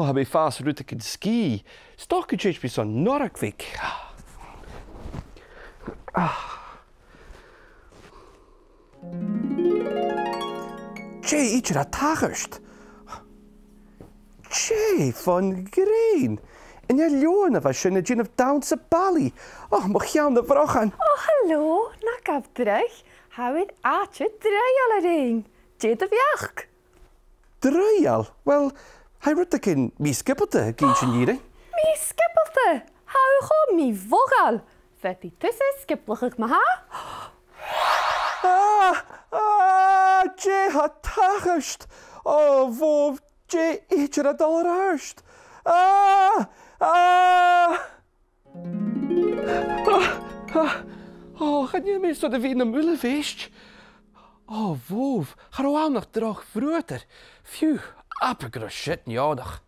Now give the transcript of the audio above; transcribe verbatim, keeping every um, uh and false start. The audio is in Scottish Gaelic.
Tha mi a' fàs rudeigin sgìth. 'S dòcha gun tèid mi son norrag bheag. Dè idir a tha tachairt? Dè fon ghrèin? An e leòmhann a bha sin a' dèanamh dannsa balaidh? O, mo cheann a' bhrochan. O, halò, na gabh dragh. Tha thu air àite draoidheil a-rithist. Dè do bheachd? Draoidheil? Uill, tha e rudeigin mì-sgiobalta ag innse an fhìrinn. Mì-sgiobalta? Tha thu cho mì-mhodhail. Feumaidh tusa sgioblachadh, ma-thà. Ah! Ah! Dè tha tachairt? O, bhobh, dè idir a tha dol air adhart? Ah! Ah! Ah! Ah! O, chan eil mi airson a bhith nam uilebheist. O, bhobh, cha robh ann ach droch bhruadar. Fiù, abair gun robh siud neònach.